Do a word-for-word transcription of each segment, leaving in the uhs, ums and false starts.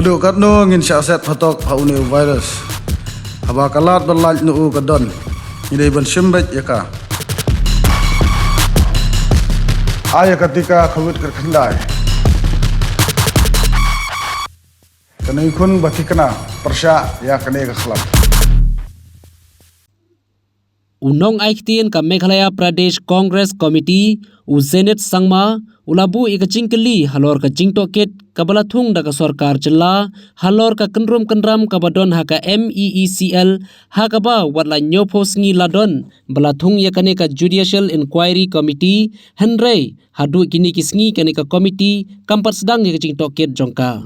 Haduh katno ngin shah set phatok ha une u virus? Haba ka lad ba lait na u ka don, ngi dei ban shim beit ïa ka. Ai ïa ka tika Covid kyrkhyndai. Kane khun ba thikna pyrshah ïa kane ka khlam. U nong ai ktien ka Meghalaya Pradesh Congress Committee, u Zenith Sangma, u la buh ïa ka jingkylli halor ka jingtohkit kaba la thung da ka sorkar jylla halor ka kynrum kynram kaba don ha ka MEECL, ha kaba wat la hynñiewphew sngi la don ba la thung ïa kane ka Judicial Inquiry Committee, hynrei haduh kine ki sngi kane ka committee kam pat sdang ïa ka jingtohkit jong ka.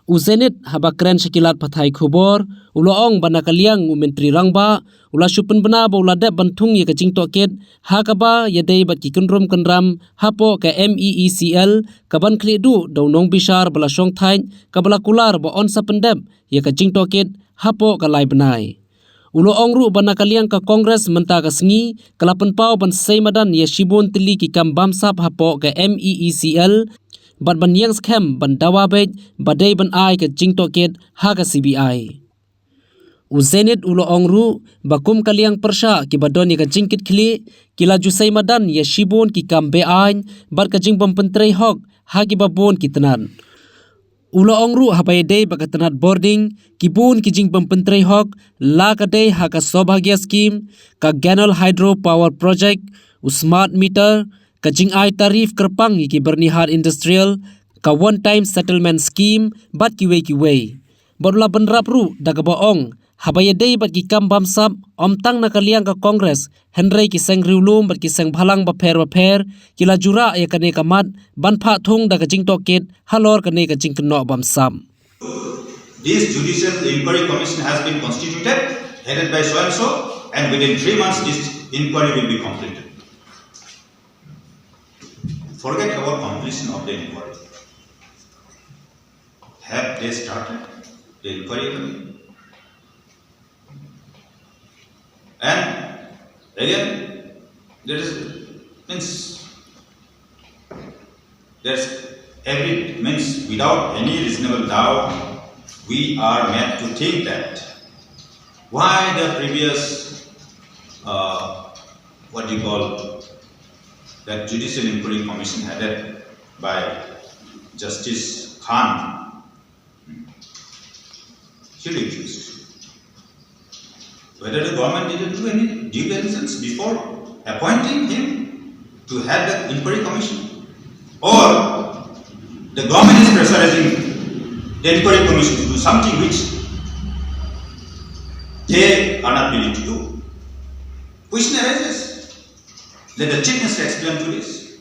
U Zenith haba kren sha ki lad pathai khubor, u la ong ba na ka liang u Myntri Rangbah u la shu pynbna ba u la dep ban thung ïa ka jingtohkit ha kaba ïadei bad ki kynrum kynram hapoh ka MEECL, kaban khlieh duh da u nongbishar ba la shongthait, kaba la kular ba yn sa pyndep ïa ka jingtohkit hapoh ka lai bnai. U la ong ruh ba na ka liang ka Congress mynta ka sngi ka la pynpaw ban sei madan ïa shibun tylli ki kam bamsap hapoh ka MEECL, bad ban ïeng skhem ban dawa beit ba dei ban ai ka jingtohkit ha ka CBI. U Zenith u la ong ruh ba kum ka liang pyrshah kiba don ïa ka jingkitkhlieh, ki la ju sei madan ïa shibun ki kam be-aiñ bad ka jingbym pyntrei hok ha kiba bun ki tnat. U la ong ruh haba ïadei bad ka tnat bording, ki bun ki jingbym pyntrei hok, la ka dei ha ka Saubhagya Scheme, ka Ganol Hydro Power Project, u smart meter, ka jingai tarif kyrpang ïa ki byrnihat industrial, ka One Time Settlement Scheme bad kiwei kiwei. Bad u la bynrap ruh da kaba ong haba ïadei bad ki kam bamsap, ym tang na ka liang ka Congress, hynrei ki seng riewlum bad ki seng bhalang bapher bapher ki la ju rah ïa kane ka mat ban phah thung da ka jingtohkit halor kane ka jingkynnoh bamsap. This judicial inquiry commission has been constituted, headed by so and so, and within three months this inquiry will be completed. Forget about completion of the inquiry. Have they started the inquiry? And again, there is, means, there's every, means, without any reasonable doubt, we are made to think that why the previous, uh, what do you call, that Judicial Inquiry Commission headed by Justice Khan, he refused. Whether the government didn't do any due diligence before appointing him to head the inquiry commission, or the government is pressurizing the inquiry commission to do something which they are not willing to do. Question arises. Let the Chief Minister explain to this.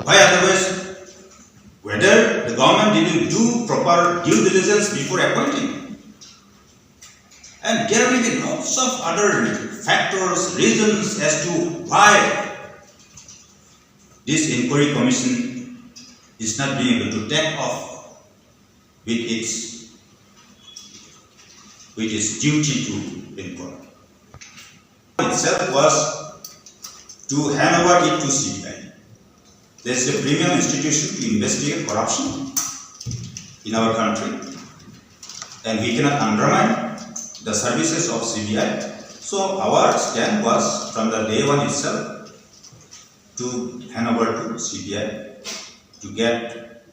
Why otherwise, whether the government didn't do proper due diligence before appointing? And there may be lots of other factors, reasons as to why this inquiry commission is not being able to take off with its, with its duty to inquire. Itself was to hand over it to C B I. This is the premium institution to investigate corruption in our country, and we cannot undermine the services of C B I. So our stand was from the day one itself to hand over to C B I to get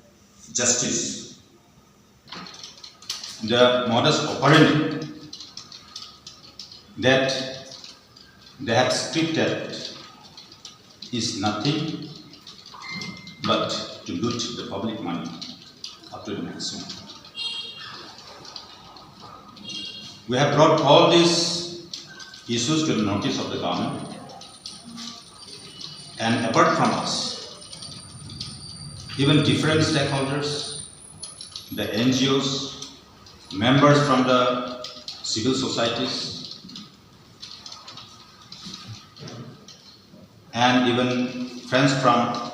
justice. The modus operandi that they have scripted is nothing but to loot the public money up to the maximum. We have brought all these issues to the notice of the government, and apart from us, even different stakeholders, the N G Os, members from the civil societies, and even friends from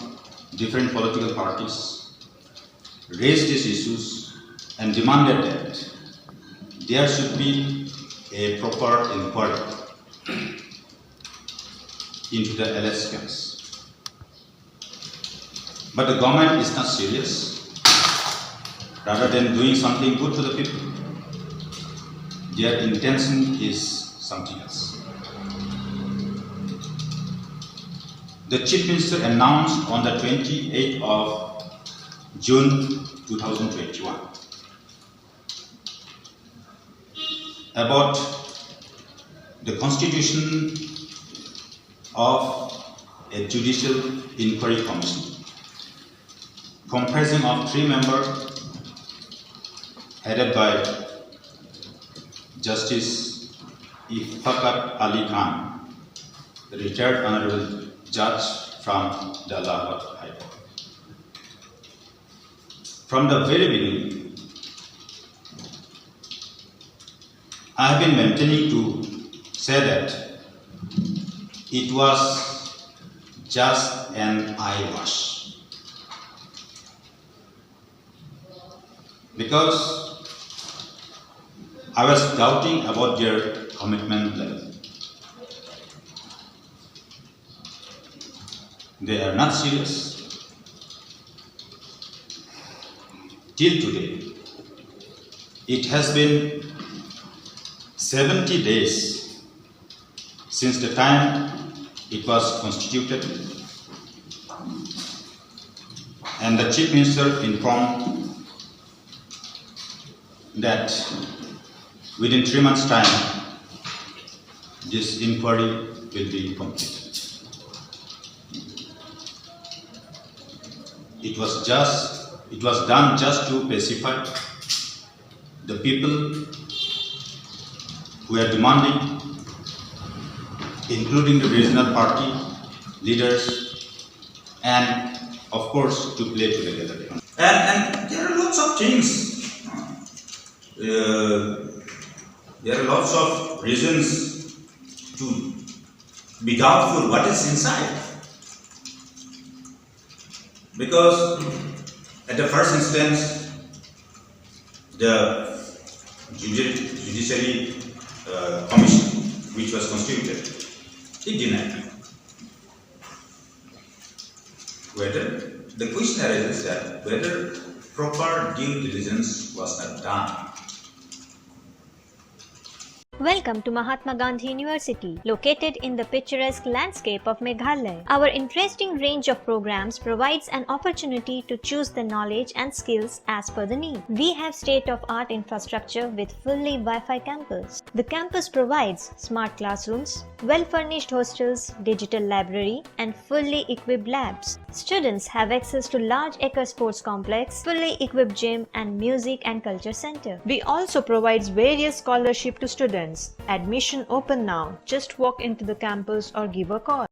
different political parties raised these issues and demanded that there should be a proper inquiry into the alleged scams. But the government is not serious. Rather than doing something good to the people, their intention is something else. The Chief Minister announced on the twenty-eighth of June two thousand twenty-one about the constitution of a judicial inquiry commission comprising of three members headed by Justice Iftikhar Ali Khan, the retired honorable judge from the Allahabad High Court. From the very beginning, I have been maintaining to say that it was just an eyewash. Because I was doubting about their commitment level. They are not serious. Till today, it has been seventy days since the time it was constituted, and the Chief Minister informed that within three months' time, this inquiry will be completed. It was just, it was done just to pacify the people who are demanding, including the regional party leaders, and of course to play to the level. And, and there are lots of things. Uh, there are lots of reasons to be doubtful what is inside. Because at the first instance, the judi- judiciary uh, commission, which was constituted, it denied. Whether the question arises that whether proper due diligence was not done. Welcome to Mahatma Gandhi University, located in the picturesque landscape of Meghalaya. Our interesting range of programs provides an opportunity to choose the knowledge and skills as per the need. We have state-of-art infrastructure with fully Wi-Fi campus. The campus provides smart classrooms, well-furnished hostels, digital library, and fully equipped labs. Students have access to large acre sports complex, fully equipped gym and music and culture center. We also provides various scholarship to students. Admission open now. Just walk into the campus or give a call.